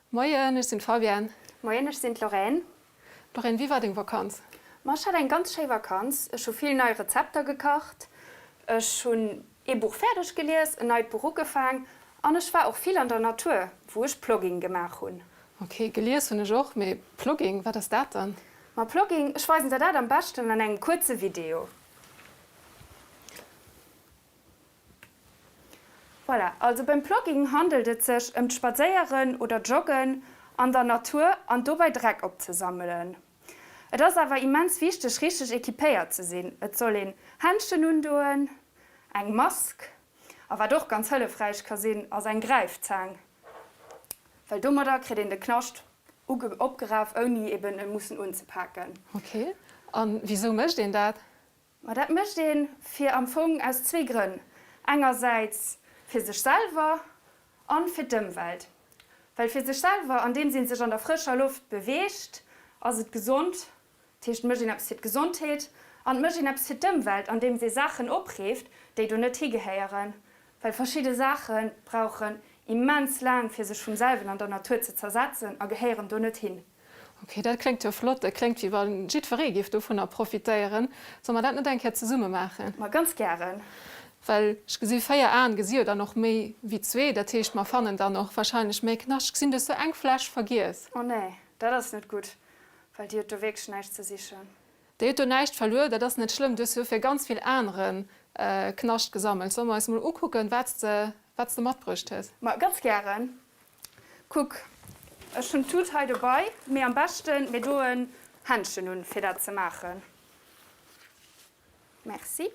Moien, ech sinn d'Fabienne. Moien, ech sinn d'Lorraine. Lorraine, wéi war deng Vakanz? Ma ech hat eng ganz schéi Vakanz. Ech hu vill nei Rezepter gekacht, ech hunn ee Buch fäerdeg gelies, en neit Buch ugefaang an ech war och vill an der Natur, wou ech Plogging gemaach hunn. Ok, gelies hunn ech och, mee Plogging, wat ass dat dann? Ma Plogging, ech weisen der dat am beschten an engem kuerze Video. Voilà, also beim Plogging handelt et sech ëm d'Spadséieren oder Joggen an der Natur an dobäi Dreck opzesammelen. Et ass awer immens wichteg richteg equipéiert ze sinn. Et soll een Händschen undoen, eng Mask a wat och ganz hëllefräich ka sinn ass eng Gräifzaang, well domadder kritt een de Knascht opgeraf ouni eben e mussen unzepaken. Ok, an wisou mécht een dat? Ma dat mécht een fir am Fong aus zwee Grënn, engersäits fir sech selwer an fir d'Ëmwelt. Well fir sech selwer, andeems een sech an der frëscher Loft beweegt, ass et gesond, dat heescht et mécht een eppes fir d'Gesondheet, an et mécht een eppes fir d'Ëmwelt, andeems ee Saachen opreeft, déi do net higehéieren. Well verschidde Saache brauchen immens laang fir sech vum selwen an der Natur ze zersetzen a gehéieren do net hin. Ok, dat kléngt jo flott. Dat kléngt wéi wa jiddweree géif dovunner profitéieren. Solle mer dat net eng Kéier zesumme maachen? Ma ganz gären. Well ech gesi 4 Aen gesi jo dann och méi wéi zwee. Dat heescht, mer fannen dann och wahrscheinlech méi Knascht. Ech gesinn, du hues do eng Fläsch vergiess. Oh nee, dat ass net gutt, well déi huet do wierklech näischt ze sichen. Déi huet do näischt verluer. Dat ass net schlëmm, du hues jo fir ganz vill anere Knascht gesammelt. Solle mer eis mol ukucken, wat s de, wat s de matbruecht hues? Ma ganz gären. Kuck, ech hunn d'Tut hei dobei, mee am beschten mir doen Händschen un fir dat ze maachen. Merci.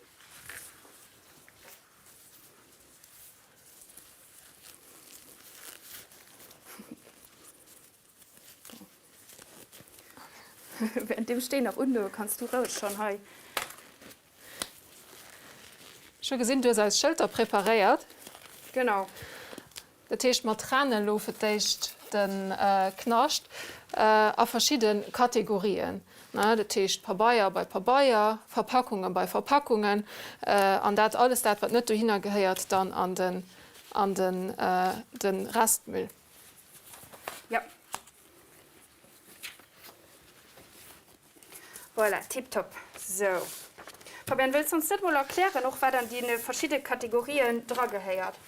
Während deem ech déi nach undoe kanns du roueg schonn hei. Ech hu gesinn, du hues eis Schëlter preparéiert. Genau. Dat heescht, mer trennen elo fir d'éischt de Knascht a verschidde Kategorien. Dat heescht Pabeier bei Pabeier, Verpackunge bei Verpackungen an dat alles dat, wat net dohinner gehéiert, dann an den, an den, de Restmüll. Jo. Voilà, tiptop. Sou. Fabienne, wëlls de ons net mol erklären och wat an déi verschidde Kategorien dragehéiert?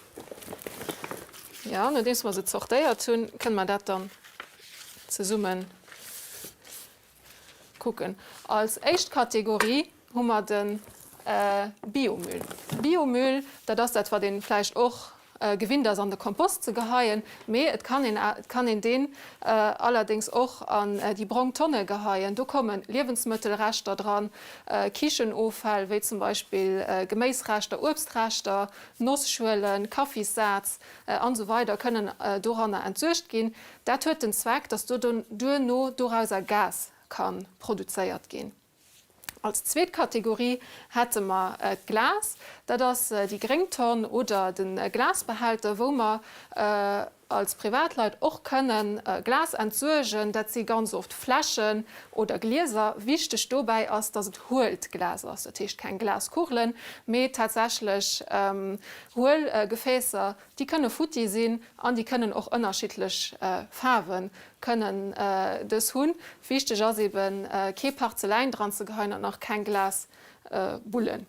Jo, nodeems mer se zortéiert hunn, kënne mer dat dann zesummen kucken. Als éischt Kategorie hu mer de Biomüll. Biomüll, dat ass dat, wat ee vläicht och gewinnt ass an de Kompost ze geheien, mee et kann een et kann een deen allerdéngs och an déi brong Tonne geheien. Do komme Liewensmëttelreschter dran, Kichenoffäll wéi zum Beispill Geméisreschter, Uebstreschter, Nosschuelen, Kaffissaz an esou weider kënnen doranner entsuergt ginn. Dat huet den Zweck, dass do duerno dorauser Gas ka produzéiert ginn. Als zweet Kategorie hätte mer d'Glas. Dat ass déi gréng Tonn oder de Glasbehälter, wou mer als Privatleit och kënne Glas entsuergen. Dat si ganz oft Fläschen oder Glieser. Wichteg dobäi ass, dass et huelt Glas ass, dat heescht keng Glaskugelen, mee tatsächlech huel Gefäässer. Déi kënne futti sinn an déi kënnen och ënnerschiddlech Faarwe kënnen dës hunn. Wichteg ass eben kee Parzeläin dran ze geheien an och keng Glasbullen.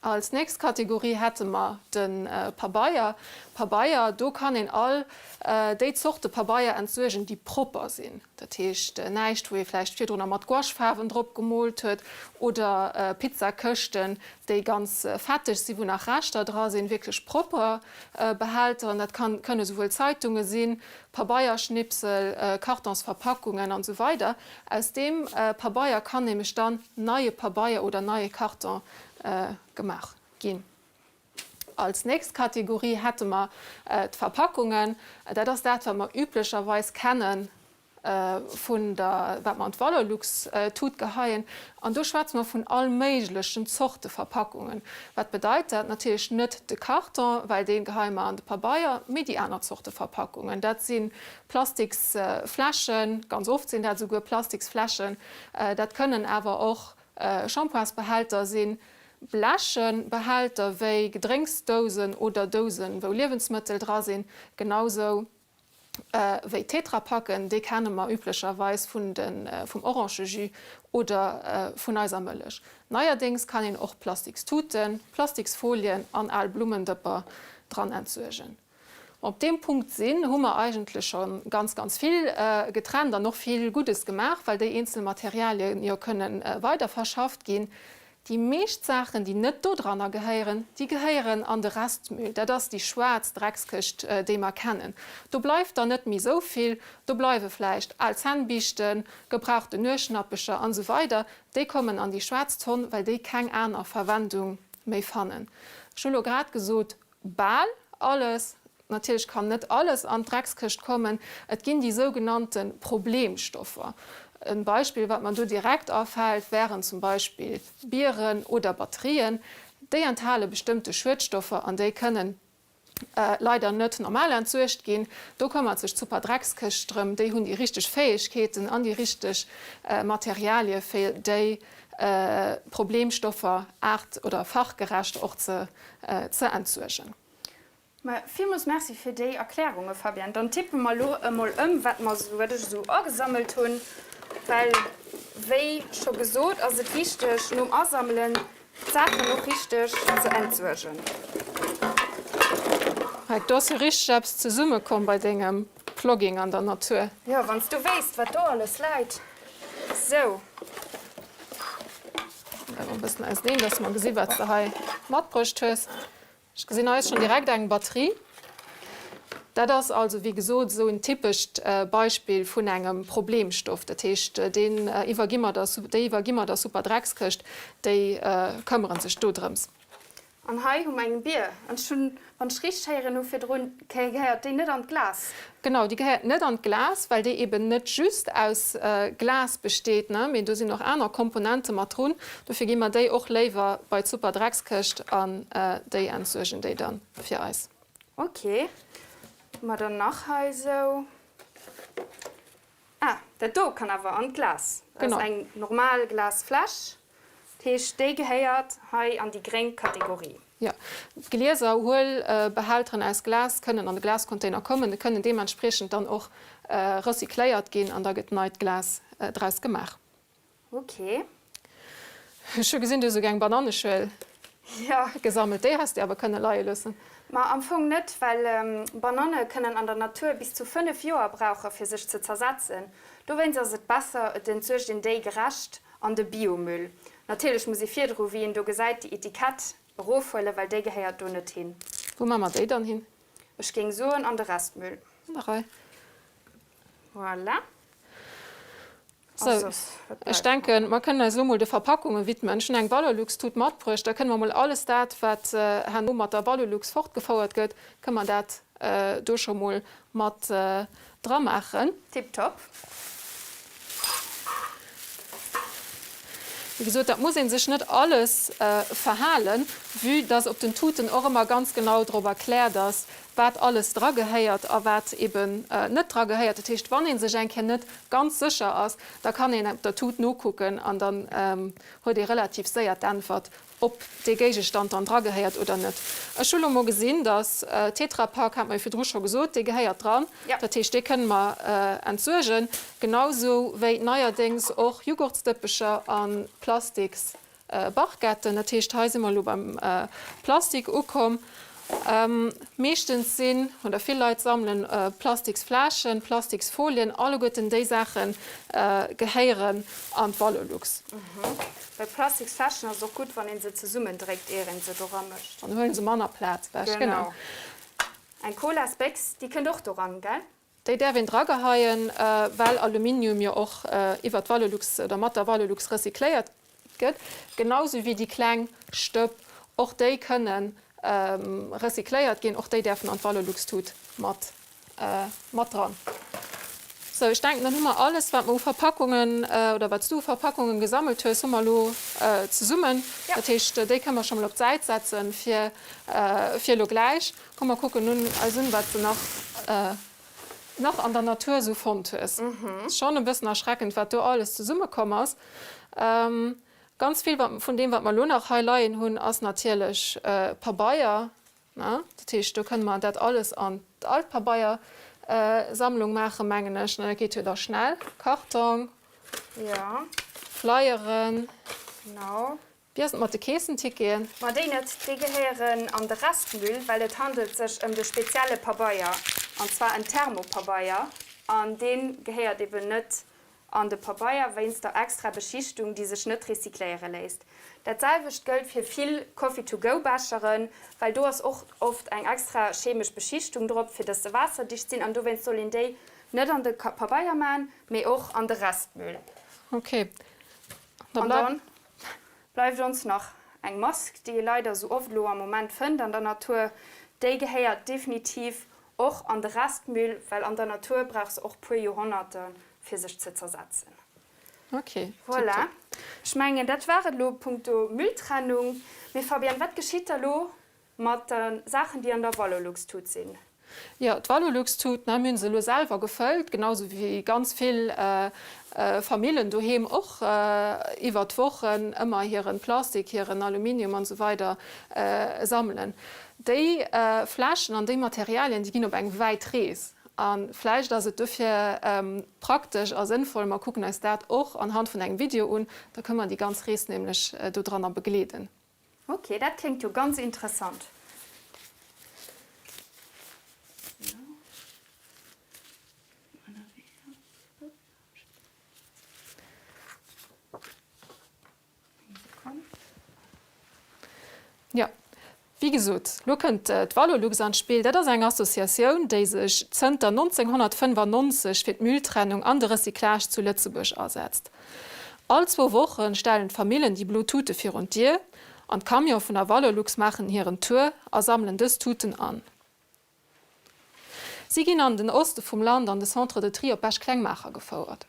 Als nächst Kategorie hätte mer de Pabeier. Pabeier, do kann een all déi Zorte Pabeier entsuergen, déi propper sinn. Dat heescht näischt, wou ee vläicht virdrunner mat Gouache-Faarwen drop gemoolt huet oder Pizzakëschten, déi ganz fetteg sinn, wou nach Reschter dra sinn, wierklech propper Behälteren. Dat kann, kënne souwuel Zeitunge sinn, Pabeierschnipsel, Kartonsverpackungen an esou weider. Aus deem Pabeier kann nämlech dann neie Pabeier oder neie Karton gemaach ginn. Als nächst Kategorie hätte mer d'Verpackungen. Dat ass dat, wat mer üblecherweis kennen vun der, wat mer an d'Valorlux-Tut geheien. An do schwätze mer vun all méiglechen Zorte Verpackungen. Wat bedeit dat? Natierlech net de Karton, well dee geheie mer an de Pabeier, mee déi aner Zorte Verpackungen. Dat si Plastiksfläschen, ganz oft sinn dat esouguer Plastiksfläschen. Dat kënnen awer och Shampoinsbehälter sinn, bleche Behälter wéi Gedrénksdousen oder Dousen, wou Liewensmëttel dra sinn, genausou. Wéi Tetrapacken, déi kenne mer üblecherweis vun de vum Orangejus oder vun eiser Mëllech. Neierdéngs kann een och Plastikstuten, Plastiksfolien an al Blummendëpper dran entsuergen. Op deem Punkt sinn, hu mer eigentlech scho ganz, ganz vill getrennt an och vill Guddes gemaach, well déi eenzel Materialien jo kënnen weiderverschafft ginn. Déi meescht Saachen, déi net dodranner gehéieren, déi gehéieren an de Restmüll. Dat ass déi schwaarz Dreckskëscht, déi mer kennen. Do bleift dann net méi esou vill. Do bleiwe vläicht al Zännbiischten, gebrauchten Nueschnappecher an esou weider. Déi kommen an déi schwaarz Tonn, well déi keng aner Verwendung méi fannen. Ech hu lo grad gesot, Bal alles, natierlech kann net alles an d'Dreckskëscht kommen, et ginn déi sougenannte Problemstoffer. E Beispill wat mer do direkt afält wären zum Beispill Bieren oder Batterien. Déi enthale bestëmmte Schuedstoffer an déi kënnen leider net normal entsuergt ginn. Do këmmert sech d'Superdreckskëscht drëm, déi hunn déi richteg Fäegkeeten an déi richteg Materialie fir déi Problemstoffer aart oder fachgerecht och ze ze entsuergen. Ma villmools Merci fir déi Erklärunge, Fabienne. Dann tippe mer elo emol ëm, wat mer esou, wat ech esou agesammelt hunn, well wéi scho gesot ass et wichteg, nom Asammelen d'Saachen och richteg ze entsuergen. Mike, do ass jo richteg eppes zesummekomm bei dengem Plogging an der Natur. Jo, wann s du wéisst, wat do alles läit. Sou. Bleiwe e bëssen auseneen, dass mer gesi wat s de hei matbruecht hues. Ech gesinn hei schonn direkt eng Batterie. Dat ass also wéi gesot esou en typescht Beispill vun engem Problemstoff. Dat heescht, deen iwwergi mer der, déi iwwergi mer der Superdreckskëscht, déi këmmere sech do drëms. An hei hu mer eng Bier. An ech hunn, wann ech richteg héieren hu virdrun, gehéiert déi net an d'Glas. Genau, déi gehéiert net an d'Glas, well déi eben net just aus Glas besteet, ne, mee do sinn och aner Komponente mat drun. Dofir gi mer déi och léiwer bei d'Superdreckskëscht an déi entsuergen déi dann fir eis. Ok, hu mer dann nach hei esou. Ah, dat do kann awer an d'Glas. Dat ass eng normal Glasfläsch. Dat heescht, déi gehéiert hei an déi gréng Kategorie. Jo. D'Glieser, Huelbehälteren aus Glas kënnen an de Glascontainer kommen. Kënnen deementspriechend dann och recycléiert ginn an da gëtt neit Glas draus gemaach. Ok. Ech hu gesinn, du hues esouguer eng Bananneschuel gesammelt. Déi häss de awer kënne leie loossen. Ma am Fong net, well Bananne kënnen an der Natur bis zu 5 Joer brauche fir sech ze zersetzen. Dowéinst ass et besser, et entsuergt een déi gerecht an de Biomüll. Natierlech muss ee virdru, wéi een do gesäit, déi Etikett erofhuelen, well déi gehéiert do net hin. Wou maache mer déi dann hin? Ech géing soen an de Restmüll. An der Rei. Voilà. Sou, ech denken, mer kënnen eis elo mol de Verpackunge widmen. Ech hunn eng Valorlux-Tut matbruecht. Da kënne mer mol alles dat, wat herno mat der Valorlux fortgefouert gëtt, kënne mer dat do scho mol mat dramaachen. Tiptop. Wéi gesot, dat muss ee sech net alles verhalen, vue dass op den Tuten och ëmmer ganz genau drop erkläert ass, wat alles dragehéiert a wat eben net dragehéiert. Dat heescht, wann ee sech eng Kéier net ganz sécher ass, da kann een op der Tut nokucken an dann huet ee relativ séier d'Äntwert, ob dee Géigestand dann dragehéiert oder net. Ech hu lo mol gesinn, dass Tetra Pak, hat mer jo virdru scho gesot, dee gehéiert dran. Dat heescht, dee kënne mer entsuergen, genausou wéi neierdéngs och Jughurtsdëppecher a plastiks Barquetten, dat heescht hei si mer elo beim Plastik ukomm. Meeschtens sinn, oder vill Leit sammelen Plastiksfläschen, Plastiksfolien, alleguerten déi Saache gehéieren an d'Valorlux. Bei Plastiksfläschen ass et och gutt, wann ee se zesummendréckt, ier een se dora mécht. Dann huele se manner Plaz ewech, genau. Eng Colasbéchs, déi kënnt och doran, gell? Déi däerf een drageheien, well Aluminium jo och iwwer d'Valorlux oder mat der Valorlux recycléiert gëtt, genau sou wéi déi kleng Stëpp, och déi kënne recycléiert ginn, och déi däerfen an d'Valorlux-Tut mat mat dran. Sou, ech denken, dann hu mer alles, wat mer u Verpackungen oder wat s du u Verpackungen gesammelt hues, hu mer elo zesummen. Dat heescht, déi kënne mer scho mol op d'Säit setzen fir fir elo gläich. Komm mer kucken un eis un wat de nach nach an der Natur esou fonnt hues. Ass schonn e bëssen erschreckend wat do alles zesumme komm ass. Ganz vill wat vun deem wat mer elo nach hei leien hunn ass natierlech Pabeier, ne? Dat heescht do kënne mer dat alles an d'Altpabeier. Sammlung maachen, mengen ech. Dat geet jo da schnell. Kartong. Jo. Flyeren. Genau. Wéi ass et mat de Keessenticketen? Ma déi net, déi gehéieren an de Restmüll, well et handelt sech ëm de spezielle Pabeier, an zwar en Thermopabeier, an dee gehéiert eben net an de Pabeier wéinst der extra Beschichtung, déi sech net recycléiere léisst. Dat selwecht gëllt fir vill Coffee-to-go-Becheren, well do ass och oft eng extra chemesch Beschichtung drop, fir dass se waasserdicht sinn, an dowéinst soll een déi net an de Pabeier man, mee och an de Restmüll. Ok, da An dann bleift ons nach eng Mask, déi ee leider esou oft elo am Moment fënnt an der Natur. Déi gehéiert definitiv och an de Restmüll, well an der Natur brauch se och puer Joerhonnerte fir sech ze zersetzen. Ok, Voilà, ech mengen dat war et elo punkto Mülltrennung. Mee Fabienne, wat geschitt da lo Mat de Saachen, déi an der Valorlux-Tut sinn. Jo, d'Valorlux-Tut, ne, mir hunn se elo selwer gefëllt, genau sou wéi ganz vill Famillen doheem och iwwer d'Wochen ëmmer hiren Plastik, hiren Aluminium an esou weider sammelen. Déi Fläschen an déi Materialien, déi ginn op eng wäit Rees a vläicht ass et dofir praktesch a sënnvoll, mer kucken eis dat och anhand vun engem Video un, da kënne mer déi ganz Rees nämlech dodranner begleeden. Ok, dat kléngt jo ganz interessant. Jo, wéi gesot, lo kënnt d'Valorlux an d'Spill. Dat ass eng Associatioun, déi sech zënter 1995 fir d'Mülltrennung an de Recyclage zu Lëtzebuerg asetzt. All zwou Woche stellen d'Famillen déi blo Tute virun d'Dier an d'Camione vun der Valorlux maachen hiren Tour a sammelen dës Tuten an. Si ginn an den Oste vum Land an de Centre de Tri op Bech-Klengmaacher gefouert.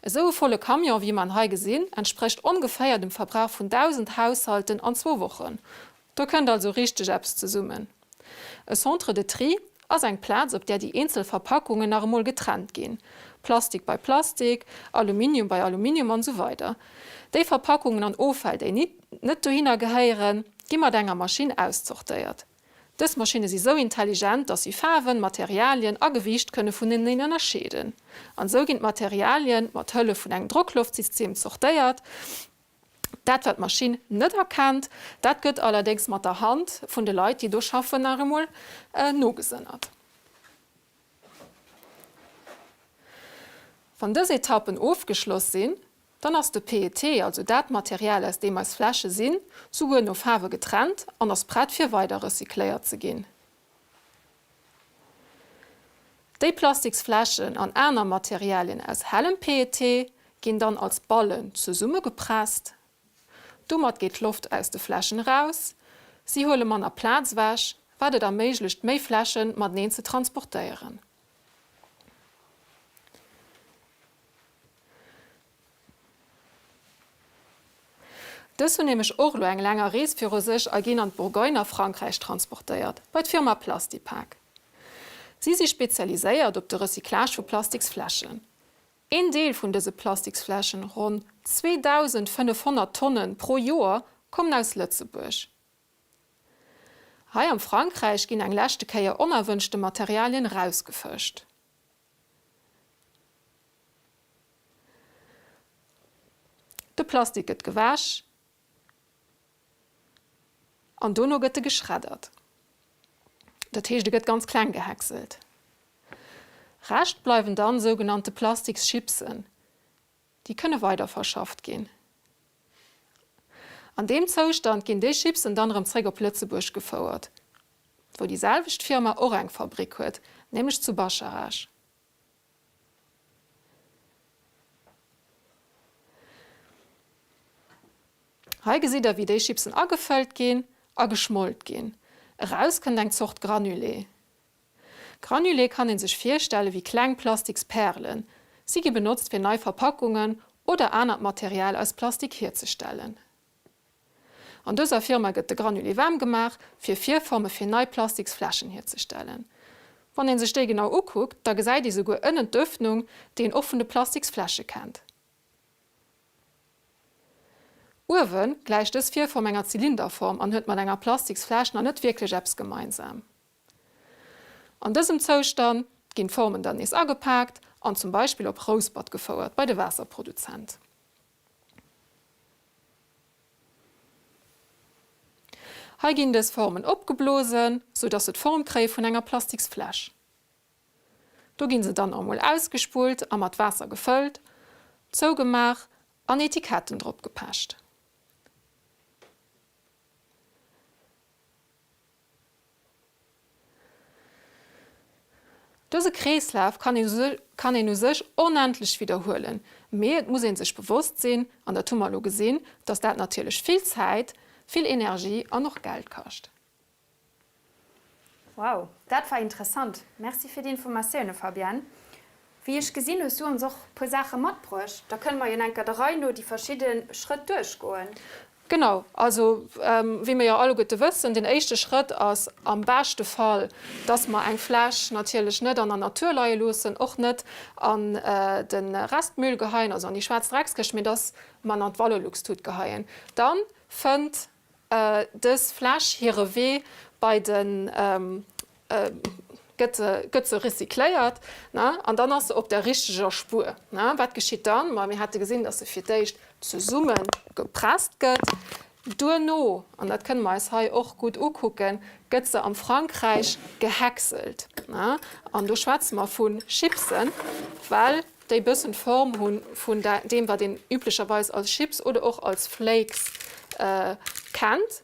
Esou e volle Camion, wéi mer en hei gesinn, entsprécht ongeféier dem Verbrauch vun 1.000 Haushalten an zwou Wochen. Do kënnt also richteg eppes zesummen. E Centre de tri ass eng Plaz, op där déi eenzel Verpackungen nach emol getrennt ginn, Plastik bei Plastik, Aluminium bei Aluminium an esou weider Déi Verpackungen an Offäll, déi net dohinner gehéieren, gi mat enger Maschinn auszortéiert. Dës Maschinne si sou intelligent, dass si Faarwen, Materialien a Gewiicht kënne vuneneen ënnerscheeden. An esou ginn d'Materialien mat Hëllef vun engem Drockloftsystem zortéiert. Dat wat d'Maschinn net erkennt, dat gëtt allerdéngs mat der Hand vun de Leit, déi do schaffen, nach emol nogesënnert. Wann dës Etappen ofgeschloss sinn, dann ass de PET, also dat Material aus deem eis Fläsche sinn, souguer no Faarwe getrennt an ass prett fir weider recycléiert ze ginn. Déi Plastiksfläschen an aner Materialien aus hellem PET ginn dann als Ballen zesummegepresst. Domat geet d'Loft aus de Fläschen eraus, si huele manner Plaz ewech, wat et erméiglecht méi Fläschen mateneen ze transportéieren. Dës hunn nämlech och elo eng länger Rees viru sech a ginn an d'Bourgogne a Frankräich transportéiert, bei d'Firma Plastipak. Si si spezialiséiert op de Recyclage vu Plastiksfläschen. Een Deel vun dëse Plastiksfläschen, ronn 2.500 Tonnen pro Joer, kommen aus Lëtzebuerg. Hei am Frankräich ginn eng leschte Kéier onerwënschte Materialien erausgefëscht. De Plastik gëtt gewäsch an dono gëtt e geschreddert. Dat heescht e gëtt ganz kleng gehäckselt. Rescht bleiwen dann sougenannte Plastikschipsen. Déi kënne weiderverschafft ginn. An deem Zoustand ginn déi Chipsen dann erëm zréck op Lëtzebuerg gefouert, wou déi selwecht Firma och eng Fabrick huet, nämlech zu Bascharage. Hei gesitt der wéi déi Chipsen agefëllt ginn a geschmollt ginn. Eraus kënnt eng Zort Granulé. Granulé kann een sech virstelle wéi kleng plastiks Pärelen. Si gi benotzt fir nei Verpackungen oder anert Material aus Plastik hierzestellen. An dëser Firma gëtt de Granulé waarm gemaach fir Virforme fir nei plastiks Fläschen hierzestellen. Wann een sech déi genau ukuckt, da gesäit ee souguer ënnen d'Öffnung, déi een och vun de plastiks Fläsche kennt. Uewe gläicht dës Virform enger Zylinderform an huet mat enger plastiks Fläsch nach net wierklech eppes gemeinsam. An dësem Zoustand. ginn d'Formen dann nees agepaakt an zum Beispill op Rouspert gefouert bei de Waasserproduzent. Hei ginn dës Formen opgeblosen, sou dass se d'Form kréie vun enger Plastiksfläsch. Do ginn se dann emol ausgespullt a mat Waasser gefëllt, zougemaach an Etiketten drop gepecht. Dëse Kreeslaf kann een u sech onendlech widderhuelen, mee et muss ee sech bewosst sinn, an dat hu mer elo gesinn, dass dat natierlech vill Zäit, vill Energie an och Geld kascht. Wow, dat war interessant. Merci fir déi Informatioune Fabienne. Wéi ech gesinn hues du ons och puer Saache matbruecht. Da kënne mer jo enker der Rei no déi verschidde Schrëtt duerchgoen. Genau, also wéi mer jo alleguerte wëssen, den éischte Schrëtt ass am beschte Fall, dass mer eng Fläsch natierlech net an der Natur leie loossen, och net an de Restmüll geheien, also an déi schwaarz Dreckskëscht, mee dass mer en an d'Valorlux-Tut geheien. Da fënnt dës Fläsch hire Wee bei de gëtt se, gëtt se recycléiert, ne, an dann ass se op der richteger Spuer, ne. Wat geschitt dann? Ma mir hate gesinn, dass se fir d'éischt zesumme gepresst gëtt. Duerno, an dat kënne mer eis hei och gutt ukucken, gëtt se am Frankräich gehäckselt, ne. An do schwätze mer vu Chipsen, well déi bëssen d'Form hu vun deem, wat een üblecherweis als Chips oder och als Flakes kennt.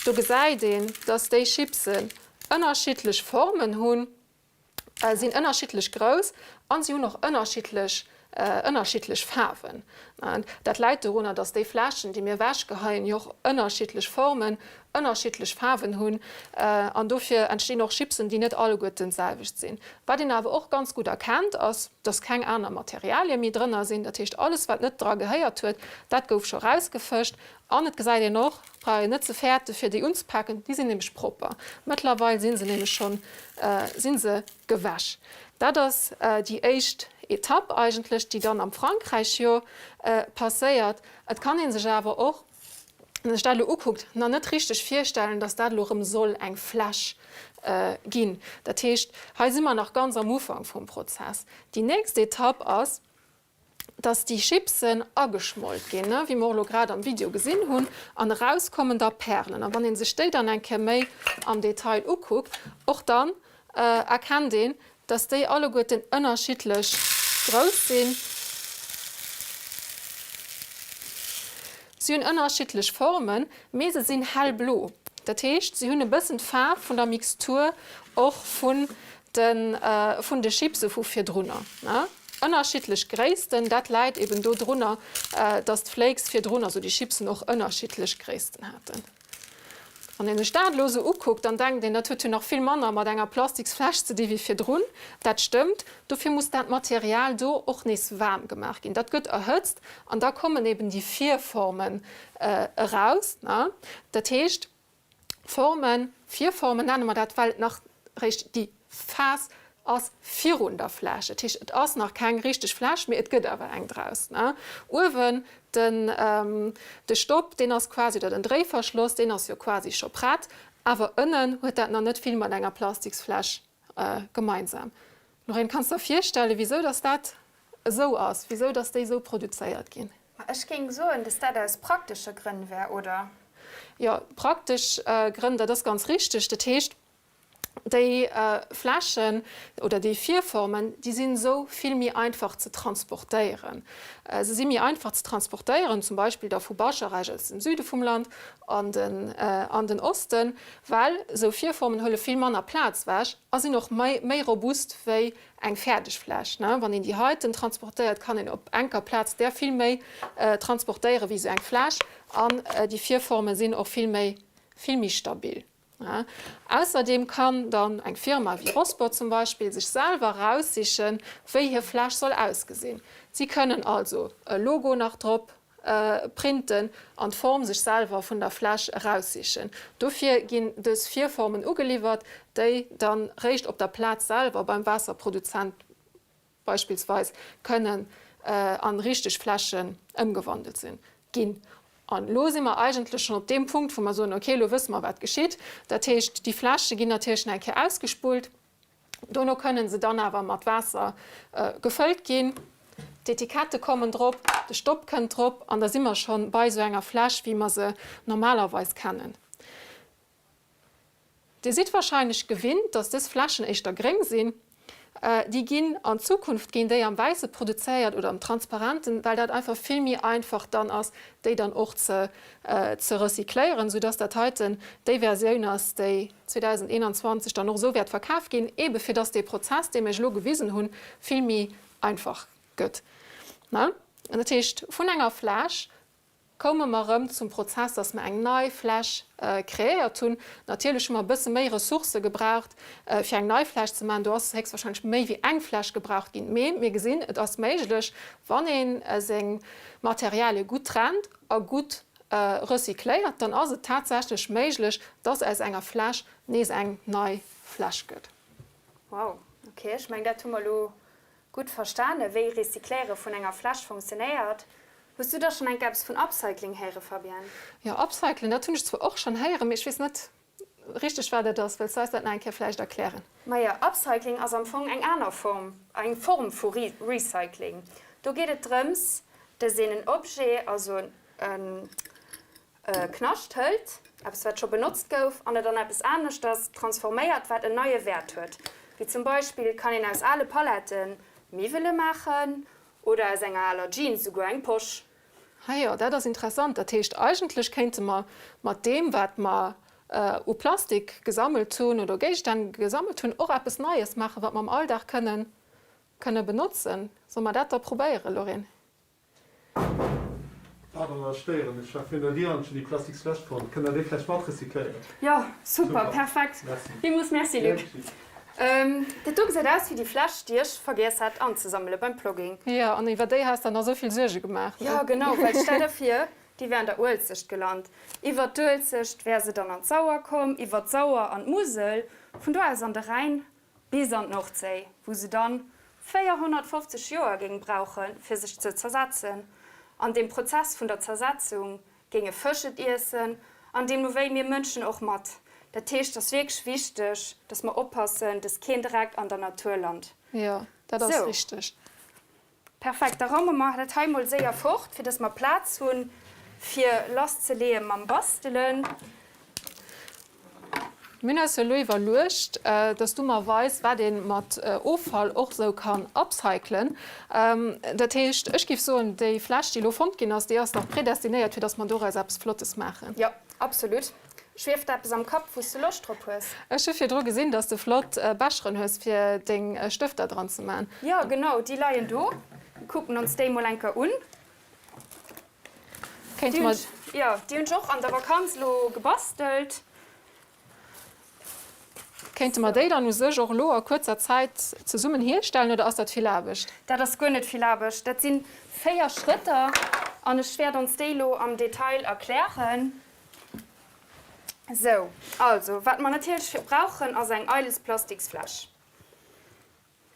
Do gesäit een, dass déi Chipsen ënnerschiddlech Formen hunn, sinn ënnerschiddlech grouss a si hunn och ënnerschiddlech ënnerschiddlech Faarwen. Dat läit dorunner, dass déi Fläschen, déi mir ewechgeheien, jo och ënnerschiddlech Formen, ënnerschiddlech Faarwen hunn an dofir entstinn och Chipsen, déi net alleguerten d'selwecht sinn. Wat een awer och ganz gutt erkennt, ass, dass keng aner Materialie méi drënner sinn. Dat heescht, alles wat net dra gehéiert huet, dat gouf scho rausgefëscht. An et gesäit een och, brauch een net ze fäerte fir déi unzepaken, déi sinn nämlech propper. Mëttlerweil si se nämlech schonn, si se gewäsch. Dat ass déi éischt Etapp eigentlech, déi dann am Frankräich jo passéiert. Et kann ee sech awer och, wann sech dat elo ukuckt, nach net richteg virstellen, dass dat elo erëm soll eng Fläsch ginn. Dat heescht, hei si mer nach ganz am Ufank vum Prozess. Déi nächst Etapp ass, dass déi Chipsen ageschmolt ginn, wéi mer och elo grad am Video gesinn hunn, an eraus kommen da Pärelen. A wann ee sech déi dann eng Kéier méi am Detail ukuckt, och dann erkennt een, dass déi alleguerten ënnerschiddlech grouss sinn. Si hunn ënnerschiddlech Formen, mee se sinn hellblo. Dat heescht, si hunn e bëssen d'Faarf vun der Mixtur och vun de vun de Chipse vu virdrunner. Ënnerschiddlech Gréissten, dat läit eben dodrunner, dass d'Flakes virdrun, also déi Chipsen, och ënnerschiddlech Gréissten haten. Wann een sech dat elo esou ukuckt, dann denkt een, dat huet jo nach vill manner mat enger Plastiksfläsch ze di wéi virdrun. Dat stëmmt. Dofir muss dat Material do och nees waarm gemaach ginn. Dat gëtt erhëtzt an da kommen eben déi Virformen eraus. Dat heescht, Formen, Virformen nenne mer dat, well et nach réischt déi Phas ass virun der Fläsch. Dat heescht, et ass nach keng richteg Fläsch, mee et gëtt awer eng draus. Uewen den de Stopp, deen ass quasi, oder den Dréiverschloss, deen ass jo quasi scho prett, awer ënnen huet dat nach net vill mat enger Plastiksfläsch gemeinsam. Lorraine, kanns der virstellen, wisou dass dat esou ass, wisou dass déi esou produzéiert ginn? Ma ech géing soen, dass dat aus praktesche Grënn wär, oder? Jo, praktesch Grënn, dat ass ganz richteg. Dat heescht, déi Fläschen oder déi Virformen, déi sinn esou vill méi einfach ze transportéieren. Se si méi einfach ze transportéieren, zum Beispill da vu Bascharage aus dem Süde vum Land an den an den Osten, well esou Virformen huele vill manner Plaz ewech a sinn och méi méi robust wéi eng fäerdeg Fläsch. Wann een déi heiten transportéiert, kann een op enker Plaz där vill méi transportéiere wéi esou eng Fläsch an déi Virforme sinn och vill méi vill méi stabil. Ausserdeem kann dann eng Firma wéi Rosport zum Beispill sech selwer eraussichen, wéi hir Fläsch soll ausgesinn. Si kënnen also e Logo nach drop printen an d'Form sech selwer vun der Fläsch eraussichen. Dofir ginn dës Virformen ugeliwwert, déi dann réischt op der Plaz selwer beim Waasserproduzent beispillsweis kënnen an richteg Fläschen ëmgewandelt sinn, ginn. An elo si mer eigentlech schonn op deem Punkt, wou mer soen, okay, elo wësse mer, wat geschitt. Dat heescht, déi Fläsche ginn natierlech nach eng Kéier ausgespullt. Dono kënnen se dann awer mat Waasser gefëllt ginn. D'Etikette kommen drop, de Stopp kënnt drop an da si mer schonn bei esou enger Fläsch, wéi mer se normalerweis kennen. Dir sidd wahrscheinlech gewinnt, dass dës Fläschen éischter gréng sinn. Déi ginn an Zukunft ginn déi am Wäisse produzéiert oder am Transparenten, well dat einfach vill méi einfach dann ass, déi dann och ze ze recycléieren, soudass dat heiten déi Versioun ass, déi 2021 dann och esou wäert verkaf ginn, eebe fir dass dee Prozess, dee mir iech elo gewisen hunn, vill méi einfach gëtt. Dat heescht, vun enger Fläsch koume mer erëm zum Prozess, dass mer eng nei Fläsch kreéiert hunn. Natierlech hu mer e bësse méi Ressourcë gebraucht, fir eng nei Fläsch ze maachen. Do ass héchstwahrscheinlech méi wéi eng Fläsch gebraucht ginn. Mee mir gesinn, et ass méiglech, wann ee seng Materialie gutt trennt a gutt recycléiert, dann ass et tatsächlech méiglech, dass aus enger Fläsch nees eng nei Fläsch gëtt. Wow, ok, ech mengen dat hu mer elo gutt verstane wéi Recycléiere vun enger Fläsch funktionéiert. Hues du da schonn enk eppes vun Upcycling héiere Fabienne? Jo, Upcyclen, dat hunn ech zwar och schonn héieren, mee ech weess net richteg wat et ass. Wëlls du eis dat nach eng Kéier vläicht erklären? Majo, Upcycling ass am Fong eng aner Form, eng Form vu Recycling. Do geet et drëms, dass een en Objet, also en Knascht hëlt, eppes wat scho benotzt gouf, an et an eppes aneschters transforméiert, wat en neie Wäert huet. Wéi zum Beispill kann een aus ale Paletten Miwwele maachen oder aus enger aler Jeans esouguer eng Posch. Ha jo, dat ass interessant. Dat heescht, eigentlech kéinte mer mat deem, wat mer u Plastik gesammelt hunn oder u Géigestänn gesammelt hunn, och eppes Neies maachen, wat mer am Alldag kënnen kënne benotzen. Solle mer dat da probéieren, Lorraine? Pardon, ech stéieren. Ech war virun der Dier an ech hunn déi plastiks Fläsch fonnt. Kënnt der déi vläicht mat recycléieren? Jo, super, perfekt. Villmools Merci, Luc. Dat do gesäit aus wéi déi Fläsch, déi ech vergiess hat anzesammele beim Plogging. Jo, an iwwer déi has der nach esou vill Suerge gemaach, ne? Jo, genau, well stell der vir, déi wär an der Uelzecht gelant. Iwwer d'Uelzecht wär se dann an d'Sauer komm, iwwer d'Sauer an d'Musel, vun do aus an de Rhäin bis an d'Nordséi, wou se dann 450 Joer géing brauchen, fir sech ze zersetzen. An deem Prozess vun der Zersetzung géinge Fësch et iessen an deemno wéi mir Mënschen och mat. Dat heescht, et ass wierklech wichteg, dass mer oppassen, dass keen Dreck an der Natur lant. Jo, dat ass richteg. Perfekt, da raume mer dat hei mol séier fort, fir dass mer Plaz hunn, fir lass ze leeë mam Bastelen. Mir hunn eis jo elo iwwerluecht, dass du mer weis, wat ee mat Offall och esou kann upcyclen. Dat heescht, ech géif soen, déi Fläsch, déi elo fonnt ginn ass, déi ass dach predestinéiert, fir dass mer doraus eppes Flottes maachen. Jo, absolut. Schwieft der eppes am Kapp, wou s de Loscht drop hues? Ech hu virdru gesinn, dass de flott Becheren hues, fir deng Stëfter dran ze man. Jo, genau, déi leien do. Mir kucken ons déi mol eng Kéier un. Kéinte mer. Jo, déi hunn ech och an der Vakanz elo gebastelt. Kéinte mer déi dann u sech och elo a kuerzer Zäit zesummen hierstellen oder ass dat vill Aarbecht? Dat ass guer net vill Aarbecht. Dat si 4 Schrëtter an ech wäert ons déi elo am Detail erklären. Sou, also wat mer natierlech brauchen ass eng eiles Plastiksfläsch.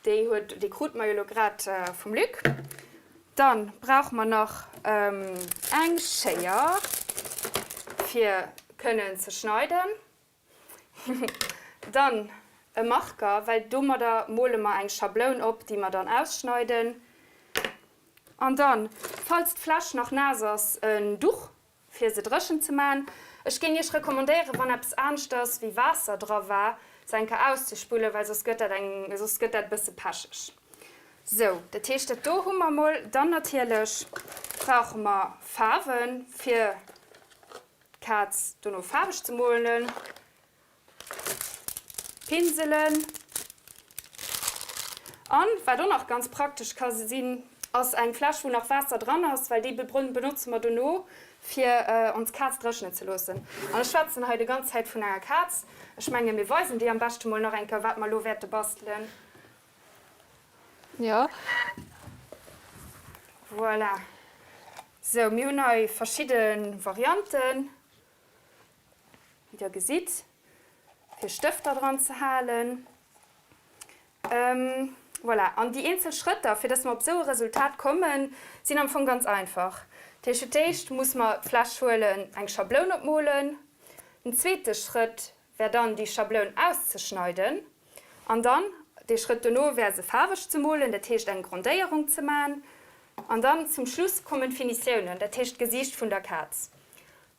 Déi huet, déi krute mer jo elo grad vum Luc. Dann brauche mer nach eng Schéier fir kënnen ze schneiden. Dann e Marker, well domadder mole mer eng Schabloun op, déi mer dann ausschneiden. An dann, falls d'Fläsch nach naass ass, en Duch fir se dréchen ze man. Ech géing iech recommandéieren, wann eppes aneschters wéi Waasser dra war, se eng Kéier auszespullen, well soss gëtt dat eng, soss gëtt dat e bësse pecheg. Sou, dat heescht dat do hu mer mol. Dann natierlech brauche mer Faarwen, fir d'Kaz dono faarweg ze molen. Pinselen. An wat och nach ganz praktesch ka sinn, ass eng Fläsch wou nach Waasser dran ass, well déi benotze mer dono fir ons Kaz dréchnen ze loossen. An ech schwätzen hei de ganz Zäit vun enger Kaz. Ech menge mir weisen déi am beschte mol nach eng Kéier wat mer elo wäerte bastelen. Jo. Voilà. Sou, mir hunn hei verschidde Varianten. Wéi der gesitt, fir Stëfter dran ze halen. Voilà, an déi eenzel Schrëtter, fir dass mer op esou e Resultat kommen, sinn am Fong ganz einfach. Dat heescht, fir d'éischt muss mer d'Fläsch huelen, eng Schabloun opmolen. Den zweete Schrëtt wär dann, déi Schabloun auszeschneiden an dann. Dee Schrëtt dono wär se faarweg ze molen, dat heescht eng Grondéierung ze man. An dann zum Schluss kommen d'Finitiounen, dat heescht d'Gesiicht vun der Kaz.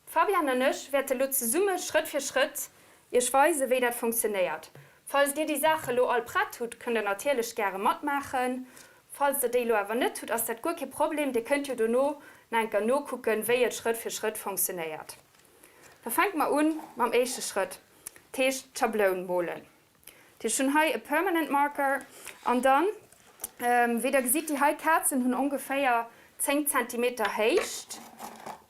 D'Fabienne an ech wäerte lo zesumme Schrëtt fir Schrëtt iech weisen, wéi dat funktionéiert. Falls dir déi Saache lo all prett hutt, kënnt der natierlech gäre matmaachen. Falls der déi lo awer net hutt, ass dat guer kee Problem, dir kënnt jo dono nach eng Kéier nokucken, wéi et Schrëtt fir Schrëtt funktionéiert. Da fänke mer un mam éischte Schrëtt, dat heescht d'Schabloun molen. Ech hunn hei e Permanent Marker an dann, wéi der gesitt, déi hei Kazen hunn ongeféier 10 Zentimeter Héicht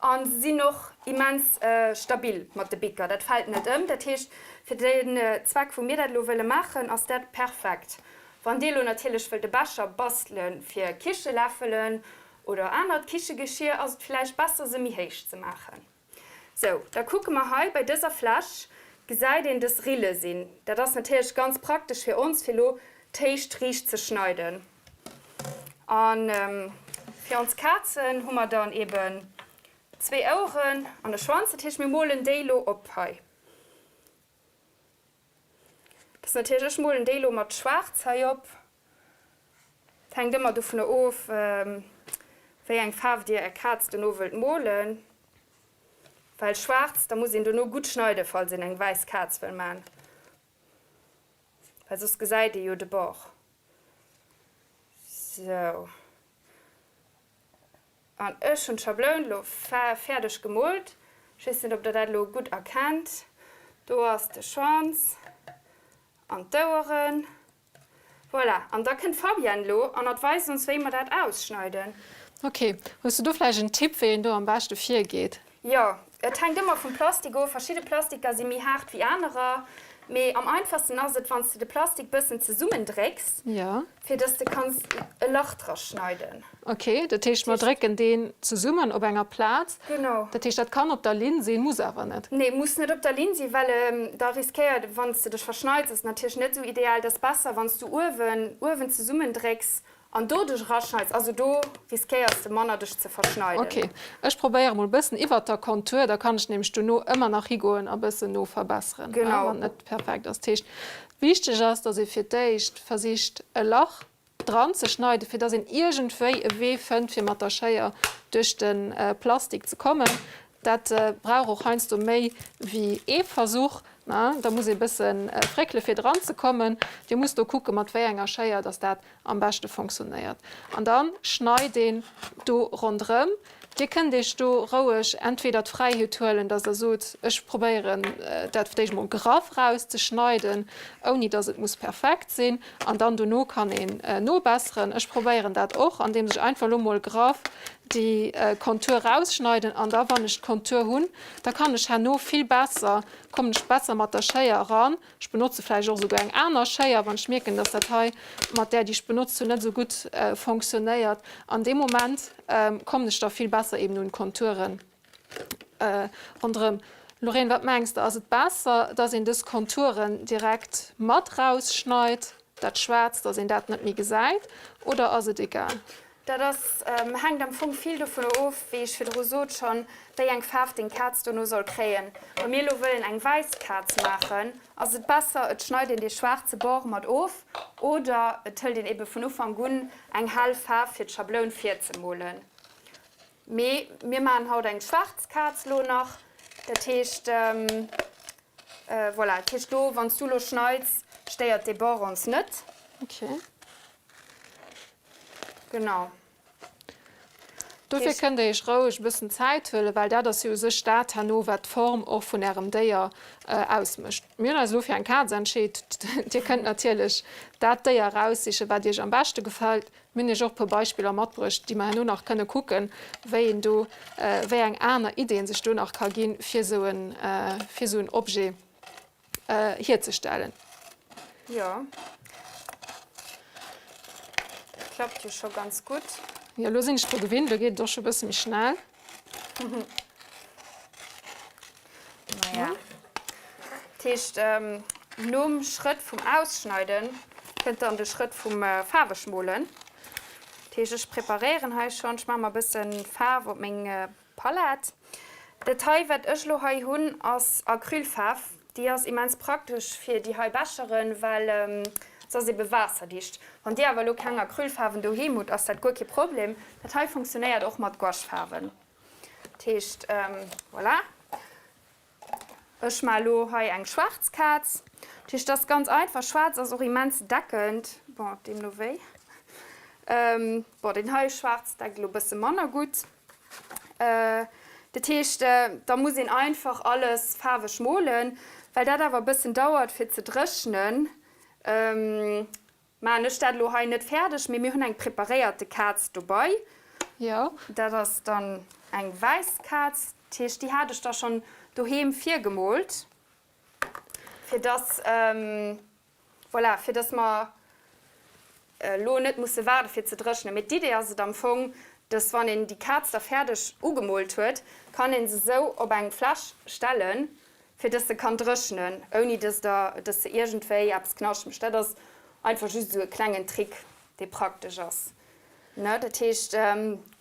a se sinn och immens stabil mat de Bicker, dat fält net ëm. Dat heescht, fir den Zweck wou mir dat elo wëlle maachen, ass dat perfekt. Wann dir elo natierlech wëllt e Becher bastele fir Kicheläffelen oder anert Kichegeschier, ass et villäicht besser se méi héich ze maachen. Sou, da kucke mer hei, bei dëser Fläsch gesäit een dës Rille sinn. Dat ass natierlech ganz praktesch fir ons, fir elo d'Héicht riicht ze schneiden. A fir ons Kazen hu mer dann eben zwee Oueren an e Schwanz. Dat heescht, mir molen déi elo op hei. Dat ass natierlech, ech molen déi elo mat schwaarz hei op. Et hänkt ëmmer dovunner of, wéi eng Faarf Dir Är Kaz dono wëllt molen, well schwaarz, da muss een dono gutt schneiden, falls een eng wäiss Kaz wëll man, well soss gesäit ee jo de Bord. Sou, an ech hunn d'Schabloun lo fäerdeg gemoolt. Ech weess net, ob Der dat elo gutt erkennt. Do ass de Schwanz an d'Oueren. Voilà, an da kënnt d'Fabienne lo an hat weist ons wéi mer dat ausschneiden. Ok, hues du do vläicht en Tipp wéi een do am beschte virgeet? Jo, et hänkt ëmmer vum Plastik of. Verschidde Plastiker si méi haart wéi anerer, mee am einfachsten ass et wann s de de Plastik bëssen zesummen drécks, fir dass de kanns e Lach dra schneiden. Ok, dat heescht mer drécken deen zesummen op enger Plaz. Genau. Dat heescht dat kann op der Linn sinn, muss awer net. Nee, muss net op der Linn sinn, well da riskéiert, wann s de dech verschneits, ass natierlech net esou ideal. Dat ass besser wann s du uewen uewen zesummen drécks an do dech eraschneits, also do riskéiers de manner dech ze verschneiden. Ok, ech probéiere mol bëssen iwwert der Kontur, da kann ech nämlech dono ëmmer nach higoen a bëssen noverbesseren, wann et net perfekt ass. Dat heescht wichteg ass, dass ee fir d'éischt versicht e Lach dran ze schneiden, fir dass een iergendwéi e Wee fënnt, fir mat der Schéier duerch de Plastik ze kommen. Dat brauch och heiansdo méi wéi ee Versuch. Da muss ee bësse fréckele fir dran ze kommen. Dir musst do kucke mat wéi enger Schéier dass dat am beschte fonctionnéiert. An da schneit een do ronderëm. Dir kënnt Iech do roueg entweder d'Fräiheet huelen, dass Der sot, ech probéieren dat fir d'éischt mol graff rauszeschneiden, ouni dass et muss perfekt sinn, an dann dono kann een nobesseren. Ech probéieren dat och, andeems ech einfach elo mol graff déi Kontur rausschneiden, an da wann ech d'Kontur hunn, da kann ech herno vill besser, kommen ech besser mat der Schéier eran. Ech benotze vläicht och esouguer eng aner Schéier, wann ech mierken, dass dat hei mat där, déi ech benotzt hunn, net esou gutt fonctionnéiert. An deem Moment kommen ech da vill besser eben un d'Konturen ronderëm. Lorraine, wat mengs de, ass et besser, dass een dës Konturen direkt mat rausschneit, dat Schwaarzt, dass een dat net méi gesäit, oder ass et egal? Dat ass, hänkt am Fong vill dovunner of, wéi ech virdru sot schonn, wéi eng Faarf deng Kaz dono soll kréien. Wa mir elo wëllen eng wäiss Kaz maachen, ass et besser, et schneit een dee schwaarze Bord mat of oder et hëlt een ebe vun Ufank un eng hell Faarf fir d'Schabloun virzemolen. Mee mir maachen haut eng schwaarz Kaz lo nach, dat heescht, voilà, dat heescht do, wann s du lo schneits, stéiert dee Bord ons net. Okay. Genau. Dofir kënnt der iech roueg e bëssen Zäit huelen, well dat ass jo u sech dat herno, wat d'Form och vun ärem Déier ausmécht. Mir hunn eis elo fir eng Kaz entscheet. Dir kënnt natierlech dat Déier eraussichen, wat iech am beschte gefält. Mir hunn iech och e puer Beispiller matbruecht, déi mer herno nach kënne kucken, wéi een do, wéi eng aner Ideeën sech do nach ka ginn, fir esou en, fir esou en Objet. hierzestellen. Jo, klappt jo scho ganz gutt. Jo, elo sinn ech dru gewinnt, elo geet et och scho bësse méi schnell. Maja, dat heescht, nom Schrëtt vum Ausschneiden kënnt dann de Schrëtt vum Faarwegmolen. Dat heescht, ech preparéieren hei schonn, ech maache mer e bësse Faarf op meng Palett. Dat hei wat ech lo hei hunn ass Acrylfaarf. Déi ass immens praktesch fir déi hei Becheren, well. Se ass ebe waasserdicht. Wann dir awer elo keng Acrylfaarwen doheem hutt, ass dat guer kee Problem. Dat hei funktionéiert och mat Gouachefaarwen. Dat heescht, voilà. Ech maa elo hei eng schwaarz Kaz. Dat heescht, dat ass ganz einfach. Schwaarz ass och immens deckend. Bon, deemno wéi. Bon, deen hei schwaarz deckt elo e bësse manner gutt. Dat heescht, da muss een einfach alles faarweg molen. Well dat awer e bëssen dauert fir ze dréchnen, Maachen ech dat elo hei net fäerdeg, mee mir hunn eng preparéierte Kaz dobai. Jo. Dat ass dann eng wäiss Kaz, dat heescht déi hat ech da schonn doheem virgemoolt, fir dass, voilà, fir dass mer elo net musse waarde fir ze dréchnen. Mee d'Idee ass et am Fong, dass wann een déi Kaz da fäerdeg ugemoolt huet, kann een se esou op eng Fläsch stellen, fir dass se kann dréchnen, ouni dass der, dass se iergendwéi eppes knascht mécht. Dat ass einfach just esou e klengen Trick, dee praktesch ass, ne. Dat heescht,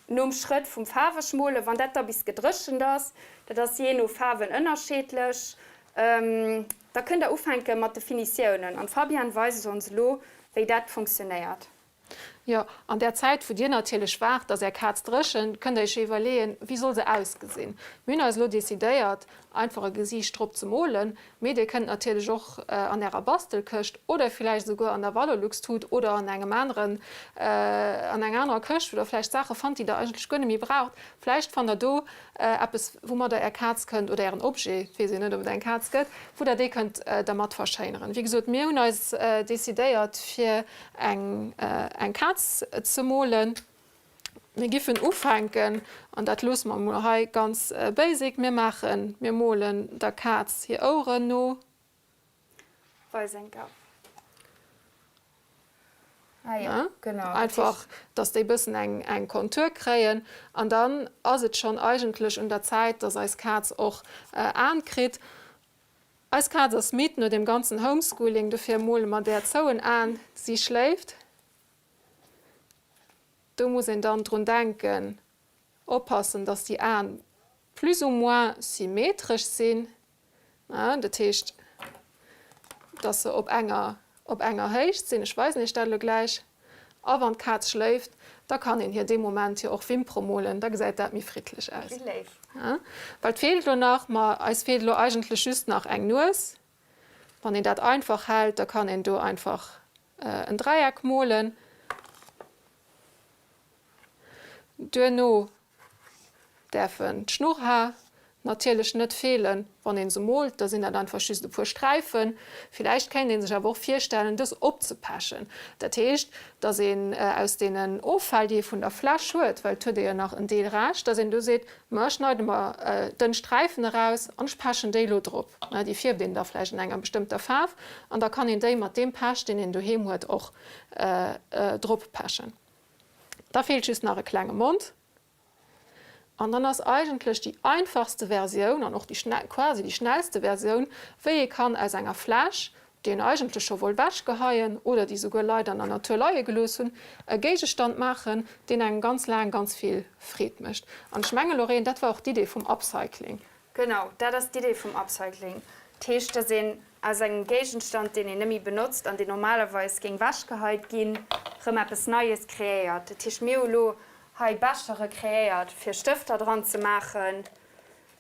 nom Schrëtt vum faarweg molen, wann dat da bis gedréchent ass, dat ass jee no Faarwen ënnerscheedlech, da kënnt der ufänke mat de Finitiounen. An d'Fabienne weist ons elo, wéi dat funktionéiert. Jo, an där Zäit, wou Dir natierlech waart, dass Är Kaz dréchent, kënnt Der Iech jo iwwerleeën, wéi soll se ausgesinn. Mir hunn eis elo decidéiert, einfach e Gesiicht drop ze molen, mee Dir kënnt natierlech och an Ärer Bastelkëscht oder villäicht esouguer an der Valorlux-Tut oder an engem aneren, an enger anerer Këscht, wou Der vläicht Saache fannt, déi Der eigentlech guer net méi braucht, vläicht fannt Der do Eppes, woumat Der Är Kaz kënnt, oder Ären Objet, et weess een net, ob et eng Kaz gëtt, wou Der dee kënnt dermat verschéineren. Wéi gesot, mir hunn eis decidéiert, fir eng eng Kaz ze molen. Mir giffen ufänken, an dat loosse mer emol hei ganz basic, mir maachen, mir molen der Kaz hir Oueren no. Weis eng Gaff. Ah jo, genau. Einfach, dass déi bëssen eng eng Kontur kréien. An dann ass et schonn eigentlech un der Zäit, dass eis Kaz och Aen kritt. Eis Kaz ass midd no deem ganzen Homeschooling, dofir mole mer där zouen Aen. Si schléift. Do muss een dann drun denken, oppassen, dass déi Aen plus ou moins symmetresch sinn. Dat heescht, dass se op enger, op enger Héicht sinn. Ech weisen Iech dat elo gläich. A wann d'Kaz schléift, da kann een hir dee Moment jo och Wimpere molen, da gesäit dat méi friddlech aus. Wéi léif. Wat feelt elo nach? Ma eis feelt elo eigentlech just nach eng Nues. Wann een dat einfach hält, da kann een do einfach en Dräieck molen. Duerno däerfen d'Schnurrhaar natierlech net feelen. Wann een se moolt, da sinn dat einfach just e puer Sträifen. Villäicht kéint een sech awer och virstellen, dës opzepechen. Dat heescht, dass een aus deenen Offäll, déi ee vun der Fläsch huet, well et huet ee jo nach en Deel Rescht, dass een do seet, Ma ech schneide mer dënn Sträifen eraus an ech pechen déi elo drop. Déi fierft een da vläicht an enger bestëmmter Faarf an da kann een déi mat deem Pech, deen een doheem huet, och drop pechen. Da feelt just nach e klenge Mond an dann ass eigentlech déi einfachste Versioun an och déi quasi déi schnellste Versioun, wéi ee kann aus enger Fläsch, déi een eigentlech scho wollt wechgeheien oder déi souguer Leit an der Natur leie gelooss hunn, e Géigestand maachen, deen engem ganz laang ganz vill Freed mécht. An ech menge Lorraine, dat war och d'Idee vum Upcycling. Genau, dat ass d'Idee vum Upcycling. Dat heescht, dass een aus engem Géigenstand, deen een net méi benotzt an deen normalerweis géing wechgeheit ginn, rëm eppes Neies kreéiert. Dat heescht, mir hu lo hei Bechere kreéiert, fir Stëfter dran ze maachen.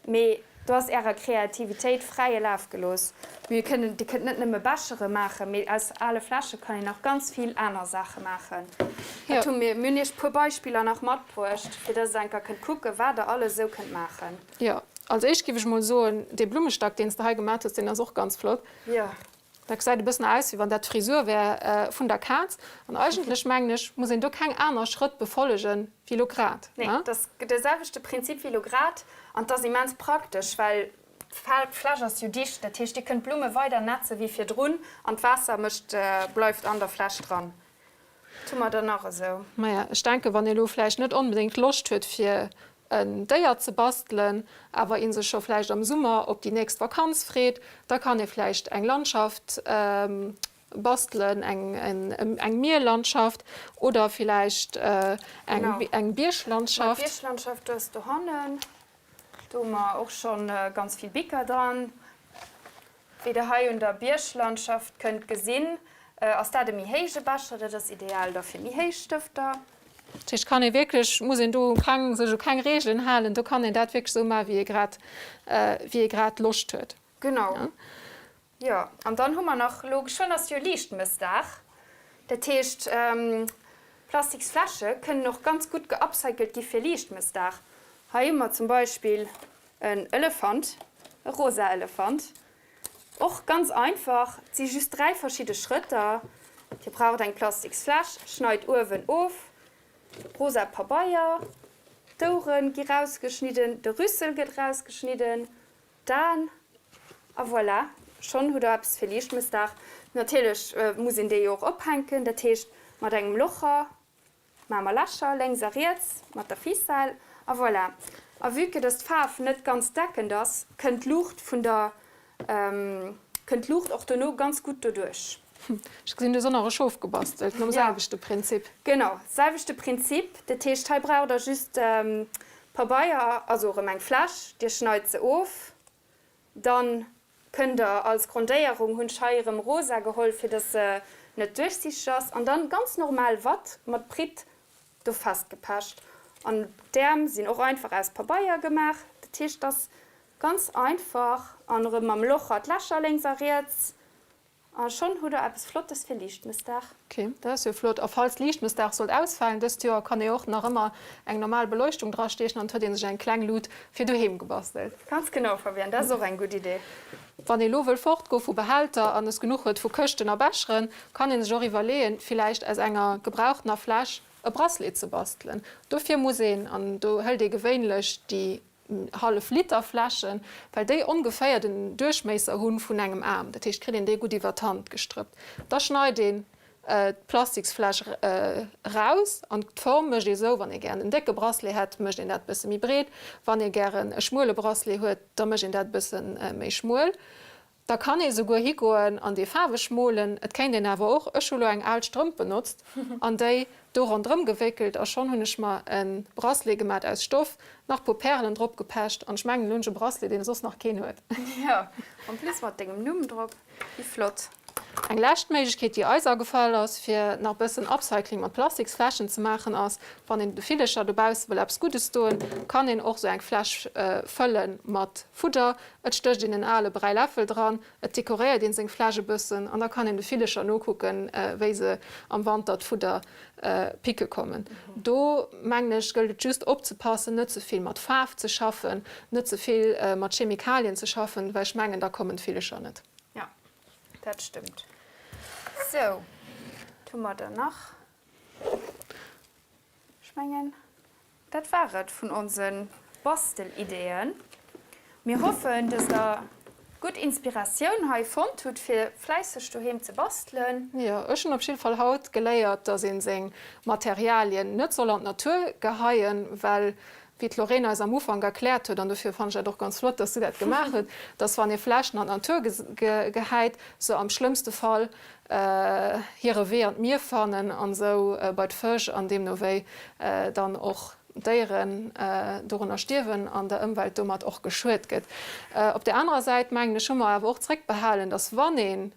Mee do ass Ärer Kreativitéit fräie Laf gelooss. Mir kënnen, Dir kënnt net nëmme Bechere maachen, mee aus ale Fläsche kann een nach ganz vill aner Saache maachen. Dat hu mir, mir hunn Iech e puer Beispiller nach matbruecht, fir dass Der enker kënnt kucken, wat Der alles esou kënnt maachen. Jo, als éischt giff ech mol soen, dee Blummestack, deen s de hei gemat hues, deen ass och ganz flott. Jo. Dat gesäit e bëssen aus, wéi wann dat d'Frisur wär vun der Kaz. An eigentlech, mengen ech, muss een do keng aner Schrëtt befollegen, wéi elo grad, Nee, ne? et ass de selwechte Prinzip wéi elo grad. An et ass immens praktesch, well d'Fläsch ass jo dicht. Dat heescht, Dir kënnt d'Blumme weider nätze wéi virdrun an d'Waasser mécht, bleift an der Fläsch dran. Wat hu mer dann nach esou? Maja, ech denken, wann ee lo vläicht net onbedéngt Loscht huet fir en Déier ze bastelen, awer ee sech scho vläicht am Summer op déi nächst Vakanz freet, da kann ee vläicht eng Landschaft bastelen, eng Mierlandschaft oder vläicht eng Bierglandschaft. Genau, d'Bierglandschaft do ass dohannen. Do hu mer och scho ganz vill Bicker dran. Wéi der hei un der Bierglandschaft kënnt gesinn. Ass dat e méi héije Becher, dat ass ideal da fir méi héich Stëfter. Dat heescht, kann ee wierklech, muss een do keng, sech u keng Reegelen halen, do kann een dat wierklech esou maachen, wéi ee grad, wéi ee grad Loscht huet. Genau, jo. An dann hu mer nach, elo geschwënn ass jo Liichtmëssdag, dat heescht, plastiks Fläsche kënnen och ganz gutt geupcycelt gi fir Liichtmëssdag. Hei hu mer zum Beispill en Elefant, e rosa Elefant. Och ganz einfach, et si just 3 verschidde Schrëtter, Dir braucht eng plastiks Fläsch, schneit uewen of, rosa Pabeier, d'Ouere gi rausgeschnidden, de Rüssel gëtt rausgeschnidden, d'Aen a voilà, schonn hutt der eppes fir Liichtmëssdag. Natierlech muss een déi jo och ophänken, dat heescht mat engem Locher Maache mer Lächer lénks a riets mat der Ficelle a voilà. A vue que dass d'Faarf net ganz deckend ass, kënnt d'Luucht vun der, kënnt d'Luucht och dono ganz gutt doduerch. Ech gesinn, du hues och nach e Schof gebastelt, nom selwechte Prinzip. Genau, selwechte Prinzip. Dat heescht, hei braucht der just Pabeier, also erëm eng Fläsch, dir schneit se of, Dann kënnt der als Grondéierung, hunn ech hei erëm rosa geholl fir dass se net duerchsichteg ass, an dann ganz normal Watt mat Pritt do festgepecht. An d'Äerm sinn och einfach aus Pabeier gemaach, dat heescht dass ganz einfach an erëm mam Locher d'Lächer lénks a riets A schonn hutt der eppes Flottes fir Liichtmëssdag. Ok, dat ass jo flott. A falls Liichtmëssdag sollt ausfalen dëst Joer, kann ee och nach ëmmer eng normal Beleuchtung drastiechen an et huet ee sech eng kleng Lut fir doheem gebastelt. Ganz genau, Fabienne, dat ass och eng gutt Idee. Wann ee lo wëll fortgoe vu Behälter an es genuch huet vu Këschten a Becheren, kann ee sech och iwwerleeën, villäicht aus enger gebrauchtener Fläsch e Bracelet ze bastelen. Dofir muss een, an do hëlt ee gewéinlech déi hallef Liter Fläschen, well déi ongeféier den Duerchméisser hu vun engem Aarm, dat heescht kritt een déi gutt iwwer d'Hand gestrëppt. Da schneit een d'Plastiksfläsch raus an d'Form mécht ee sou, wann ee gären en décke Bracelet hätt, mécht een dat bësse méi breet, wann ee gären e schmuele Bracelet huet, da mécht een dat bësse méi schmuel. Da kann ee souguer higoen an déi faarweg molen. Et kéint een awer och, ech hu lo eng al Strëmp benotzt an déi do ronderëm gewéckelt a schonn hunn ech mer e Bracelet gemat aus Stoff, nach puer Pärelen drop gepecht an ech mengen elo hunn ech e Bracelet deen soss nach keen huet. Jo, en plus mat dengem Numm drop, wéi flott. Eng lescht Méiglechkeet déi eis agefall ass fir nach bëssen Upcycling mat Plastiksfläschen ze maachen ass, wann een de Villecher dobausse wëll eppes Guddes doen, kann een och sou eng Fläsch fëlle mat Fudder Et stécht een en ale Bräiläffel dran, et dekoréiert een seng Fläsch e bëssen an da kann een de Villecher nokucken, wéi se am Wanter d'Fudder picke kommen. Do mengen ech gëllt et just opzepassen, net ze vill mat Faarf ze schaffen, net ze vill mat Chemikalien ze schaffen, well ech mengen da kommen d'Villecher net. Jo, dat stëmmt. Sou, wat hu mer dann nach? Ech mengen, dat war et vun onse Bastelideen. Mir hoffen, dass der gutt Inspiratioun hei fonnt hutt, fir fläisseg doheem ze bastelen. Jo, ech hunn op jidde Fall haut geléiert, dass een seng Materialien net soll an d'Natur geheien, well wéi d'Lorraine eis am Ufank erkläert huet, an dofir fannen ech dat och ganz flott, dass du dat gemaach huet, dass wann ee Fläschen an d'Natur gehäit, se am schlëmmste Fall hire Wee an d'Mier fannen an esou bei d'Fësch an deemno wéi dann och Déieren dorunner stierwen an der Ëmwelt domat och geschuet gëtt. Op där anerer Säit, mengen ech, hu mer awer och zréckbehalen, dass wann ee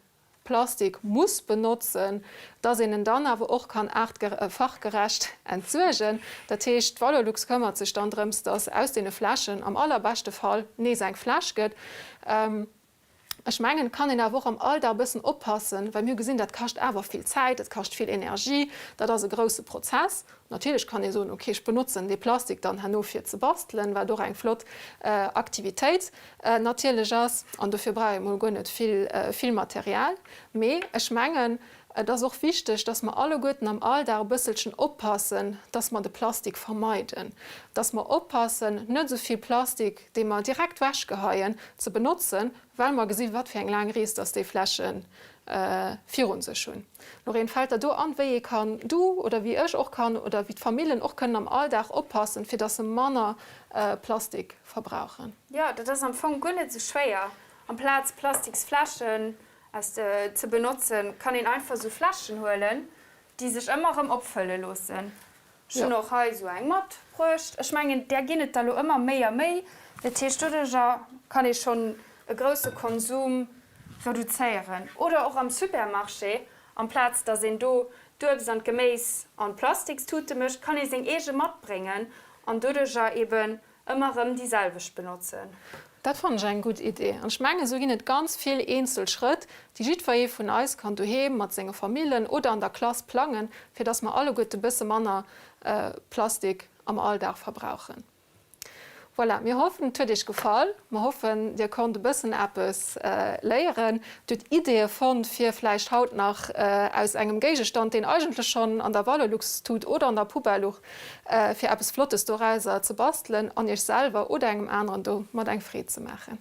Plastik muss benotzen, dass een en dann awer och kann fachgerecht entsuergen. Dat heescht, d'Valorlux këmmert sech dann drëms, dass aus deene Fläschen am allerbeschte Fall nees eng Fläsch gëtt. Ech mengen, et kann een awer och am Alldag e bëssen oppassen, well mir hu gesinn, dat kascht awer vill Zäit, dat kascht vill Energie, dat ass e grouse Prozess. Natierlech kann ee soen, okay, ech benotzen dee Plastik dann herno fir ze bastelen, wat och eng flott Aktivitéit natierlech ass, an dofir brauch ee mol guer net vill, vill Material. Mee ech mengen, et ass och wichteg, dass mer alleguerten am Alldag e bësselchen oppassen, dass mer de Plastik vermeiden, dass mer oppassen, net esou vill Plastik, dee mer direkt wechgeheien, ze benotzen, well mer gesinn, wat fir eng laang Rees dass déi Fläsche virun sech hunn. Lorraine, fält der do an, wéi ee kann, du oder wéi ech och kann oder wéi d'Famillen och kënnen am Alldag oppassen, fir dass se manner Plastik verbrauchen? Jo, dat ass am Fong guer net esou schwéier. Amplaz Plastiksfläschen aus de ze benotzen, kann een einfach esou Fläschen huelen, déi sech ëmmer erëm opfëlle loossen. Ech hunn och hei esou eng matbruecht. Ech mengen, där ginn et der elo ëmmer méi a méi. Dat heescht, doduerjer kann ee schonn e grousse Konsum reduzéieren. Oder och am Supermarché. Amplaz dass een do d'Uebst an d'Geméis an Plastikstute mécht, kann ee seng eege matbréngen an doduercher eben ëmmer erëm déi selwecht benotzen. Dat fannen ech eng gutt Idee. An ech mengen, esou ginn et ganz vill eenzel Schrëtt, déi jiddweree vun eis kann doheem mat senge Famillen oder an der Klass plangen, fir dass mer alleguerte bësse manner Plastik am Alldag verbrauchen. Voilà, mir hoffen, et huet Iech gefall. Mer hoffen, Dir konnt e bëssen eppes léieren. Dir hutt Ideeë fonnt, fir vläicht haut nach aus engem Géigestand, deen eigentlech schonn an der Valorlux-Tut oder an der Poubelle luch, fir eppes Flottes dorauser ze bastelen an Iech selwer oder engem aneren domat eng Freed ze maachen.